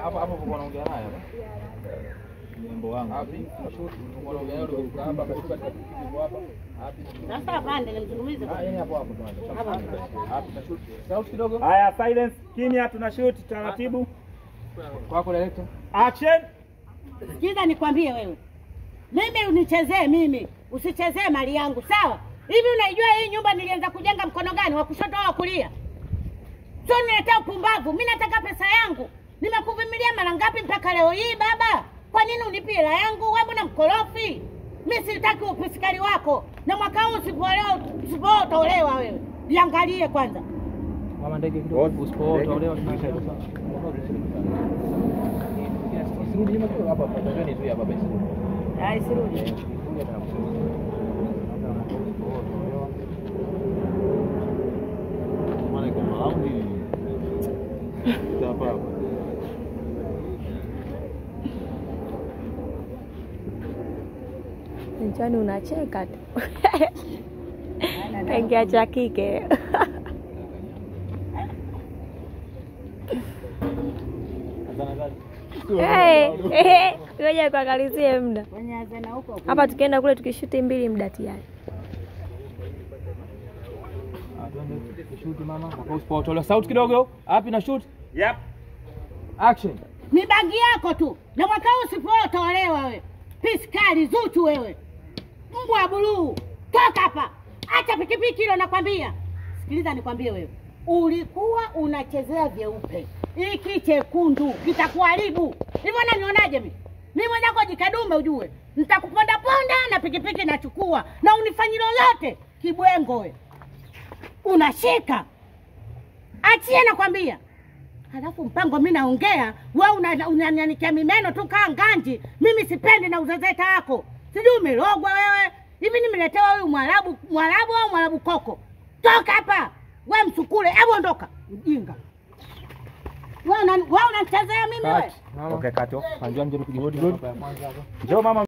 Hapa hapo kwa naongea naye hapa. Mrembo wangu. Unaongea naye ndio hapa katika kitu hapa. Sasa pande nimzungumze. Ah, yeye hapo hapo kwanza. Hapo tunashoot. Sauti kidogo. Haya, silence. Kimya, tunashoot taratibu. Kwako director. Action. Sikiza nikwambie wewe. Mimi unichezee mimi, usichezee mali yangu, sawa? Hivi unaijua hii nyumba nilianza kujenga mkono gani, wa kushoto au wa kulia? Sio niletea upumbavu. Mimi nataka pesa yangu. Nimekuvumilia mara ngapi mpaka leo hii baba? Kwa nini unipi hela yangu? Wewe mbona mkorofi? Mimi sitaki upisikali wako. Na mwaka huu usipoolewa, usipooa utaolewa wewe. Jiangalie kwanza. Mama ndege kidogo, usipooa utaolewa. Isirudi nyuma kidogo hapa, hapa nizuie hapa basi. Ah, isirudi. Maana iko raundi. Hapa. Njani unacheka tu. Kaingia cha kike. Hey, ngoja kuangalizie muda. Hapa tukienda kule tukishuti mbili muda tayari. Shoot mama, kwa usipotolewa sauti kidogo. Wapi na shoot? Yep. Action. Ni bangi yako tu. Na mwaka huu usipotolewa wewe. Piskali Zuchu wewe. Mbwa buluu. Toka hapa. Acha pikipiki hilo nakwambia. Sikiliza nikwambie wewe. Ulikuwa unachezea vyeupe. Hiki chekundu kitakuharibu. Hivyo unanionaje mimi? Mimi mwenzako jikadume ujue. Nitakuponda ponda na pikipiki nachukua na unifanyi lolote kibwengo wewe. Unashika. Achie nakwambia. Halafu mpango mimi naongea, wewe unanianikia mimeno tu kaa nganji. Mimi sipendi na uzezeta wako. Sijui umerogwa wewe. Hivi nimeletewa huyu Mwarabu, Mwarabu au Mwarabu koko? Toka hapa. Wewe msukule, hebu ondoka. Mjinga. Wewe unanichezea mimi wewe? Okay, cut off. Njoo mje tupige hodi hapa ya kwanza hapa. Njoo mama.